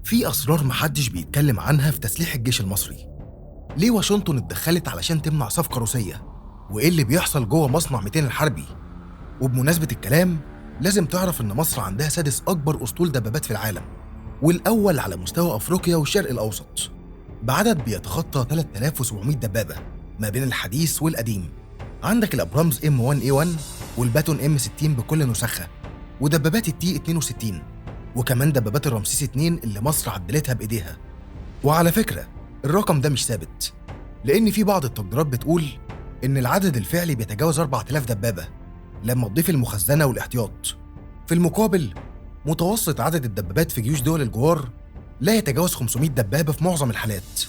في أسرار محدش بيتكلم عنها في تسليح الجيش المصري. ليه واشنطن اتدخلت علشان تمنع صفقة روسية؟ وإيه اللي بيحصل جوه مصنع 200 الحربي؟ وبمناسبة الكلام لازم تعرف إن مصر عندها سادس أكبر أسطول دبابات في العالم، والأول على مستوى أفريقيا والشرق الأوسط، بعدد بيتخطى 3700 دبابة ما بين الحديث والقديم. عندك الأبرامز M1A1 والباتون M60 بكل نسخها، ودبابات التي 62، وكمان دبابات الرمسيس 2 اللي مصر عدلتها بإيديها. وعلى فكرة الرقم ده مش ثابت، لأن في بعض التقديرات بتقول إن العدد الفعلي بيتجاوز 4000 دبابة لما تضيف المخزنة والاحتياط. في المقابل متوسط عدد الدبابات في جيوش دول الجوار لا يتجاوز 500 دبابة في معظم الحالات،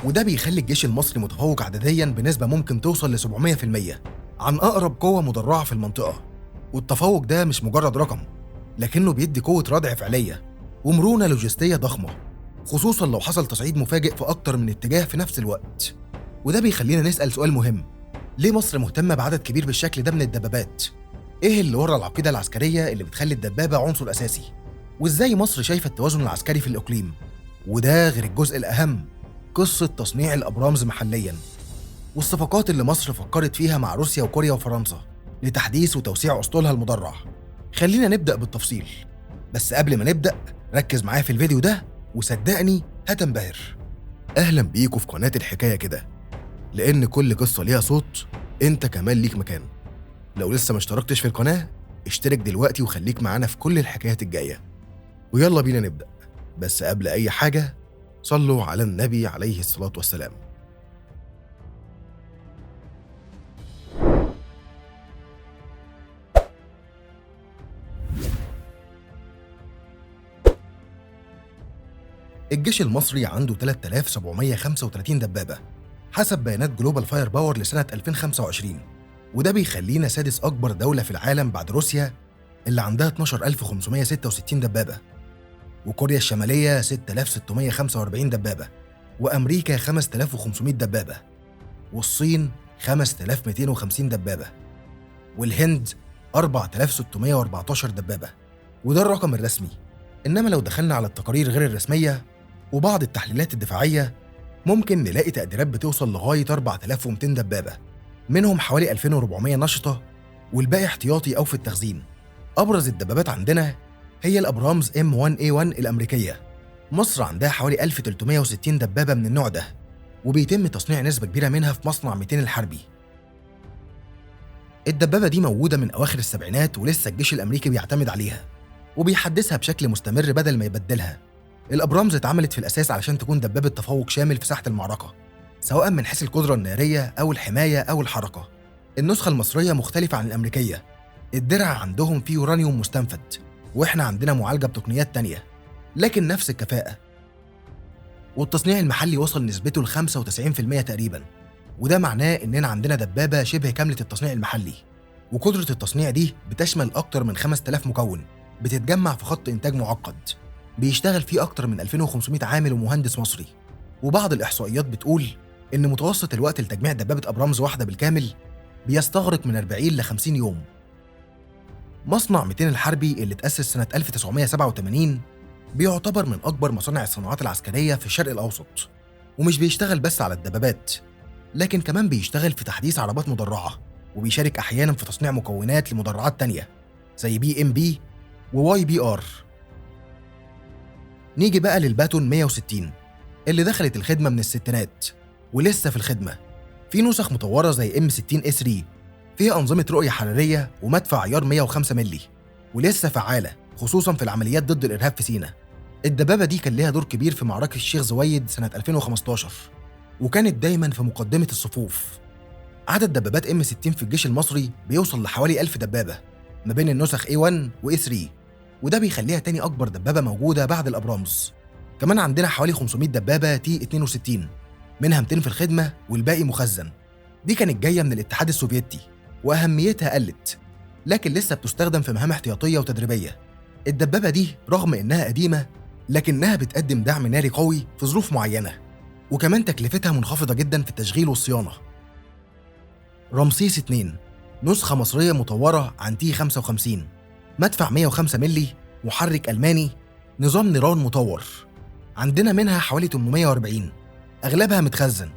وده بيخلي الجيش المصري متفوق عددياً بنسبة ممكن توصل ل 700% عن أقرب قوة مدرعة في المنطقة. والتفوق ده مش مجرد رقم، لكنه بيدي قوة ردع فعلية ومرونة لوجستية ضخمة، خصوصاً لو حصل تصعيد مفاجئ في أكتر من اتجاه في نفس الوقت. وده بيخلينا نسأل سؤال مهم: ليه مصر مهتمة بعدد كبير بالشكل ده من الدبابات؟ إيه اللي ورا العقيدة العسكرية اللي بتخلي الدبابة عنصر أساسي؟ وإزاي مصر شايفة التوازن العسكري في الإقليم؟ وده غير الجزء الأهم، قصة تصنيع الأبرامز محلياً والصفقات اللي مصر فكرت فيها مع روسيا وكوريا وفرنسا لتحديث وتوسيع أسطولها المدرع. خلينا نبدأ بالتفصيل، بس قبل ما نبدأ ركز معايا في الفيديو ده وصدقني هتنبهر. أهلا بيكوا في قناة الحكاية كده، لأن كل قصة ليها صوت، أنت كمان ليك مكان. لو لسه ما اشتركتش في القناة اشترك دلوقتي وخليك معانا في كل الحكايات الجاية. ويلا بينا نبدأ، بس قبل أي حاجة صلوا على النبي عليه الصلاة والسلام. الجيش المصري عنده 3735 دبابة حسب بيانات Global Firepower لسنة 2025، وده بيخلينا سادس أكبر دولة في العالم بعد روسيا اللي عندها 12566 دبابة، وكوريا الشمالية 6645 دبابة، وأمريكا 5500 دبابة، والصين 5250 دبابة، والهند 4614 دبابة. وده الرقم الرسمي. إنما لو دخلنا على التقارير غير الرسمية وبعض التحليلات الدفاعية ممكن نلاقي تقديرات بتوصل لغاية 4200 دبابة، منهم حوالي 2400 نشطة والباقي احتياطي أو في التخزين. أبرز الدبابات عندنا هي الأبرامز M1A1 الأمريكية. مصر عندها حوالي 1360 دبابة من النوع ده، وبيتم تصنيع نسبة كبيرة منها في مصنع 200 الحربي. الدبابة دي موجودة من أواخر السبعينات ولسه الجيش الأمريكي بيعتمد عليها وبيحدثها بشكل مستمر بدل ما يبدلها. الأبرامز اتعملت في الأساس علشان تكون دبابة تفوق شامل في ساحة المعركة، سواء من حيث القدرة النارية أو الحماية أو الحركة. النسخة المصرية مختلفة عن الأمريكية، الدرع عندهم فيه يورانيوم مستنفد، وإحنا عندنا معالجة بتقنيات تانية، لكن نفس الكفاءة. والتصنيع المحلي وصل نسبته ل 95% تقريباً، وده معناه إننا عندنا دبابة شبه كاملة التصنيع المحلي. وقدرة التصنيع دي بتشمل أكتر من 5000 مكون بتتجمع في خط إنتاج معقد بيشتغل فيه أكتر من 2500 عامل ومهندس مصري. وبعض الإحصائيات بتقول إن متوسط الوقت لتجميع دبابة أبرامز واحدة بالكامل بيستغرق من 40 ل 50 يوم. مصنع 200 الحربي اللي اتأسس سنة 1987 بيعتبر من أكبر مصانع الصناعات العسكرية في الشرق الأوسط، ومش بيشتغل بس على الدبابات، لكن كمان بيشتغل في تحديث عربات مدرعة، وبيشارك أحياناً في تصنيع مكونات لمدرعات تانية زي BMP و YBR. نيجي بقى للباتون 160 اللي دخلت الخدمة من الستينات ولسه في الخدمة. في نسخ مطورة زي M60A3 فيها أنظمة رؤية حرارية ومدفع عيار 105 ملي، ولسه فعالة خصوصاً في العمليات ضد الإرهاب في سيناء. الدبابة دي كان لها دور كبير في معركة الشيخ زويد سنة 2015، وكانت دايماً في مقدمة الصفوف. عدد دبابات M60 في الجيش المصري بيوصل لحوالي 1000 دبابة ما بين النسخ A1 و A3، وده بيخليها تاني أكبر دبابة موجودة بعد الأبرامز. كمان عندنا حوالي 500 دبابة T62، منها 200 في الخدمة والباقي مخزن. دي كانت جاية من الاتحاد السوفيتي وأهميتها قلت، لكن لسه بتستخدم في مهام احتياطية وتدريبية. الدبابة دي رغم إنها قديمة لكنها بتقدم دعم ناري قوي في ظروف معينة، وكمان تكلفتها منخفضة جدا في التشغيل والصيانة. رمسيس 2 نسخة مصرية مطورة عن T55، مدفع 105 ملي، محرك ألماني، نظام نيران مطور. عندنا منها حوالي 840، أغلبها متخزن،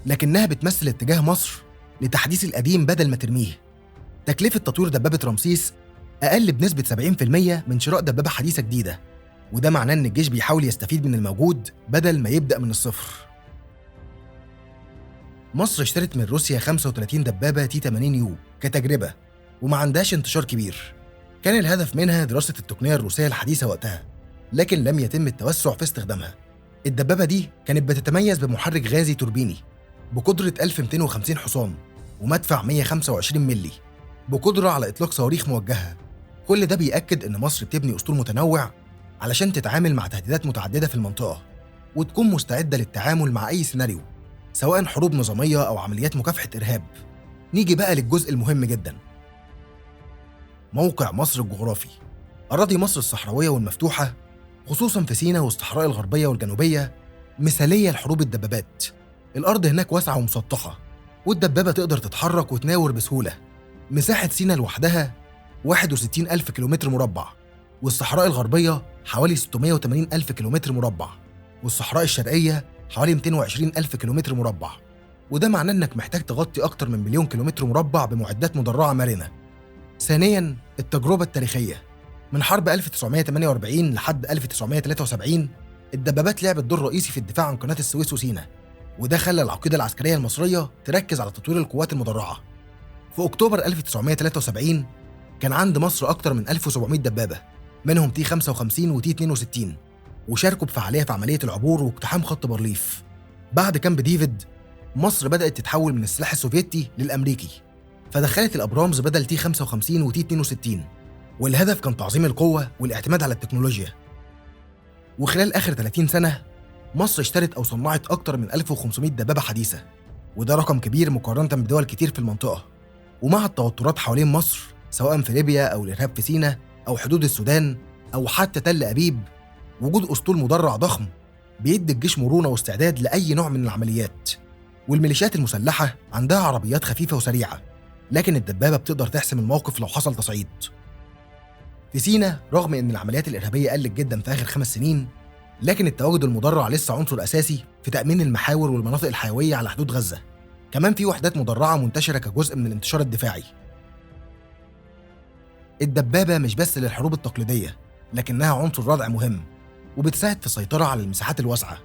لكنها بتمثل اتجاه مصر لتحديث القديم بدل ما ترميه. تكلفة تطوير دبابة رمسيس أقل بنسبة 70% من شراء دبابة حديثة جديدة، وده معناه إن الجيش بيحاول يستفيد من الموجود بدل ما يبدأ من الصفر. مصر اشترت من روسيا 35 دبابة T-80U كتجربة، وما عندهاش انتشار كبير. كان الهدف منها دراسة التقنية الروسية الحديثة وقتها، لكن لم يتم التوسع في استخدامها. الدبابة دي كانت بتتميز بمحرك غازي توربيني بقدرة 1250 حصان ومدفع 125 ملي بقدرة على إطلاق صواريخ موجهة. كل ده بيأكد إن مصر بتبني أسطول متنوع علشان تتعامل مع تهديدات متعددة في المنطقة، وتكون مستعدة للتعامل مع أي سيناريو، سواء حروب نظامية أو عمليات مكافحة إرهاب. نيجي بقى للجزء المهم جدا، موقع مصر الجغرافي. أراضي مصر الصحراوية والمفتوحة، خصوصا في سيناء والصحراء الغربية والجنوبية، مثالية لحروب الدبابات. الأرض هناك واسعة ومسطحة، والدبابة تقدر تتحرك وتناور بسهولة. مساحة سيناء لوحدها 61 ألف كيلومتر مربع، والصحراء الغربية حوالي 680 ألف كيلومتر مربع، والصحراء الشرقية حوالي 220 ألف كيلومتر مربع. وده معناه إنك محتاج تغطي أكتر من 1,000,000 كيلومتر مربع بمعدات مدرعة مرنة. ثانياً، التجربة التاريخية. من حرب 1948 لحد 1973 الدبابات لعبت دور رئيسي في الدفاع عن قناة السويس وسيناء، وده خلى العقيدة العسكرية المصرية تركز على تطوير القوات المدرعة. في أكتوبر 1973 كان عند مصر أكتر من 1700 دبابة، منهم T-55 و T-62، وشاركوا بفعالية في عملية العبور واقتحام خط بارليف. بعد كامب ديفيد مصر بدأت تتحول من السلاح السوفيتي للأمريكي، فدخلت الأبرامز بدل T-55 و T-62، والهدف كان تعظيم القوة والاعتماد على التكنولوجيا. وخلال آخر 30 سنة مصر اشترت أو صنعت أكتر من 1500 دبابة حديثة، وده رقم كبير مقارنة بدول كتير في المنطقة. ومع التوترات حوالين مصر، سواء في ليبيا أو الإرهاب في سيناء أو حدود السودان أو حتى تل أبيب، وجود أسطول مدرع ضخم بيدي الجيش مرونة واستعداد لأي نوع من العمليات. والميليشيات المسلحة عندها عربيات خفيفة وسريعة، لكن الدبابة بتقدر تحسم الموقف لو حصل تصعيد. في سيناء، رغم إن العمليات الإرهابية قلت جدا في آخر 5 سنين، لكن التواجد المدرع لسه عنصر أساسي في تأمين المحاور والمناطق الحيوية على حدود غزة. كمان في وحدات مدرعة منتشرة كجزء من الانتشار الدفاعي. الدبابة مش بس للحروب التقليدية، لكنها عنصر ردع مهم، وبتساعد في السيطرة على المساحات الواسعة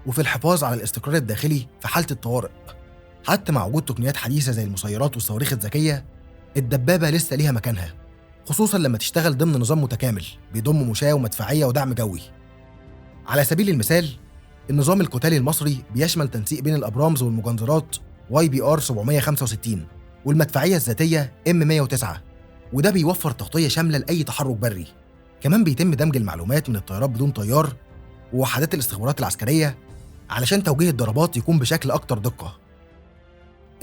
وفي الحفاظ على الاستقرار الداخلي في حالة الطوارئ. حتى مع وجود تقنيات حديثة زي المسيرات والصواريخ الذكية، الدبابة لسه ليها مكانها، خصوصا لما تشتغل ضمن نظام متكامل بيضم مشاة ومدفعية ودعم جوي. على سبيل المثال، النظام القتالي المصري بيشمل تنسيق بين الأبرامز والمجنزرات YBR 765 والمدفعية الذاتية M109، وده بيوفر تغطية شاملة لأي تحرك بري. كمان بيتم دمج المعلومات من الطيارات بدون طيار ووحدات الاستخبارات العسكرية علشان توجيه الضربات يكون بشكل أكتر دقة.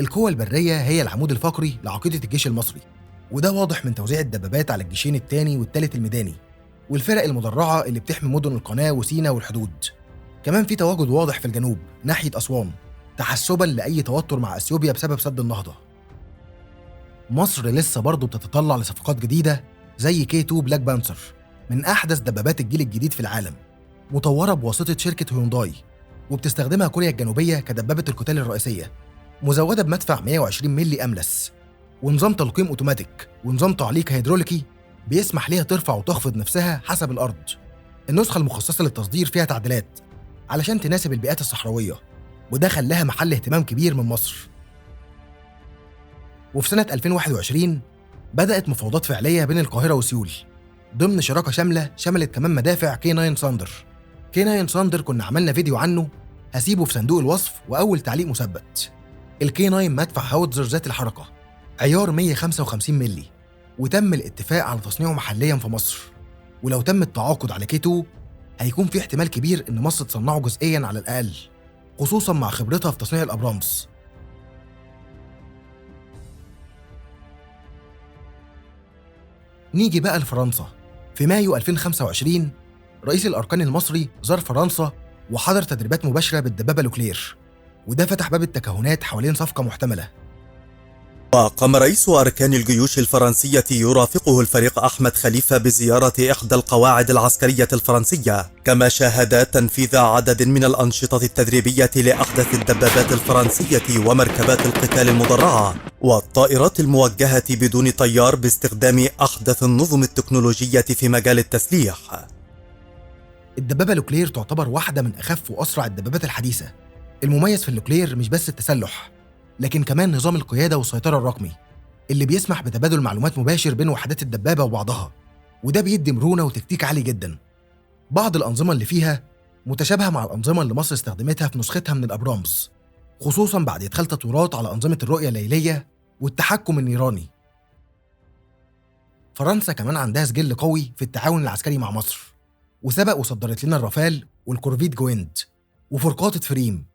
القوة البرية هي العمود الفقري لعقيدة الجيش المصري، وده واضح من توزيع الدبابات على الجيشين الثاني والثالث الميداني والفرق المدرعة اللي بتحمي مدن القناة وسينا والحدود. كمان في تواجد واضح في الجنوب ناحية أسوان، تحسباً لأي توتر مع أثيوبيا بسبب سد النهضة. مصر لسه برضه بتتطلع لصفقات جديدة زي K2 Black Panther، من أحدث دبابات الجيل الجديد في العالم، مطورة بواسطة شركة هيونداي، وبتستخدمها كوريا الجنوبية كدبابة القتال الرئيسية، مزودة بمدفع 120 ملي أملس ونظام تلقيم أوتوماتيك ونظام تعليق هيدروليكي بيسمح ليها ترفع وتخفض نفسها حسب الأرض. النسخة المخصصة للتصدير فيها تعديلات علشان تناسب البيئات الصحراوية، وده خلاها محل اهتمام كبير من مصر. وفي سنة 2021 بدأت مفاوضات فعلية بين القاهرة وسيول ضمن شراكة شاملة شملت كمان مدافع K9 Thunder. K9 Thunder كنا عملنا فيديو عنه، هسيبه في صندوق الوصف وأول تعليق مثبت. ال K9 مدفع هاوتزر ذات الحركة عيار 155 ملي، وتم الاتفاق على تصنيعه محليا في مصر. ولو تم التعاقد على K2 هيكون في احتمال كبير إن مصر تصنعه جزئيا على الأقل، خصوصا مع خبرتها في تصنيع الأبرامز. نيجي بقى لفرنسا. في مايو 2025 رئيس الأركان المصري زار فرنسا وحضر تدريبات مباشرة بالدبابة لوكلير، وده فتح باب التكهنات حوالين صفقة محتملة. وقام رئيس أركان الجيوش الفرنسية يرافقه الفريق أحمد خليفة بزيارة إحدى القواعد العسكرية الفرنسية، كما شاهد تنفيذ عدد من الأنشطة التدريبية لأحدث الدبابات الفرنسية ومركبات القتال المدرعة والطائرات الموجهة بدون طيار باستخدام أحدث النظم التكنولوجية في مجال التسليح. الدبابة لوكلير تعتبر واحدة من أخف وأسرع الدبابات الحديثة. المميز في اللوكلير مش بس التسلح، لكن كمان نظام القيادة والسيطرة الرقمي اللي بيسمح بتبادل معلومات مباشر بين وحدات الدبابة وبعضها، وده بيدي مرونة وتكتيك عالي جدا. بعض الأنظمة اللي فيها متشابهة مع الأنظمة اللي مصر استخدمتها في نسختها من الأبرامز، خصوصا بعد إدخال تطويرات على أنظمة الرؤية الليلية والتحكم النيراني. فرنسا كمان عندها سجل قوي في التعاون العسكري مع مصر، وسبق وصدرت لنا الرافال والكورفيت جويند وفرقاطة فريم،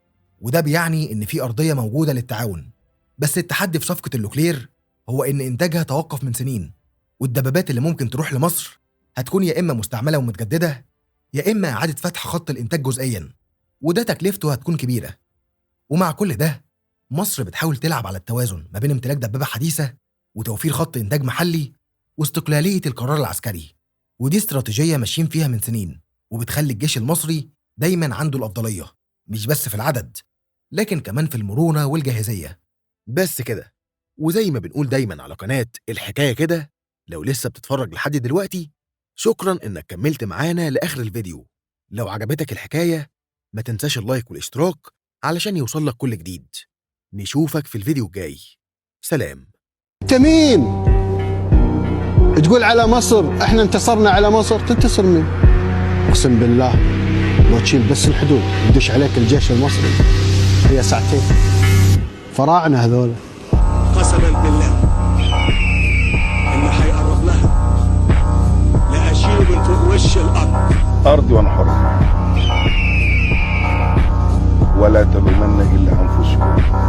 وده بيعني إن في أرضية موجودة للتعاون. بس التحدي في صفقة اللوكلير هو إن إنتاجها توقف من سنين، والدبابات اللي ممكن تروح لمصر هتكون يا إما مستعملة ومتجددة، يا إما إعادة فتح خط الإنتاج جزئياً، وده تكلفته هتكون كبيرة. ومع كل ده مصر بتحاول تلعب على التوازن ما بين امتلاك دبابة حديثة وتوفير خط إنتاج محلي واستقلالية القرار العسكري، ودي استراتيجية ماشيين فيها من سنين، وبتخلي الجيش المصري دايماً عنده الأفضلية، مش بس في العدد لكن كمان في المرونة والجاهزية. بس كده، وزي ما بنقول دايما على قناة الحكاية كده، لو لسه بتتفرج لحد دلوقتي شكرا انك كملت معانا لآخر الفيديو. لو عجبتك الحكاية ما تنساش اللايك والاشتراك علشان يوصلك كل جديد. نشوفك في الفيديو الجاي. سلام. انت مين تقول على مصر احنا انتصرنا على مصر؟ تنتصر مين؟ اقسم بالله لو تشيل بس الحدود يدش عليك الجيش المصري هي ساعتين. فراعنه هذول قسما بالله اللي هيقرب لها لا اشيله من فوق وش الارض. ارضي وانا حر، ولا تلومن الا انفسكم.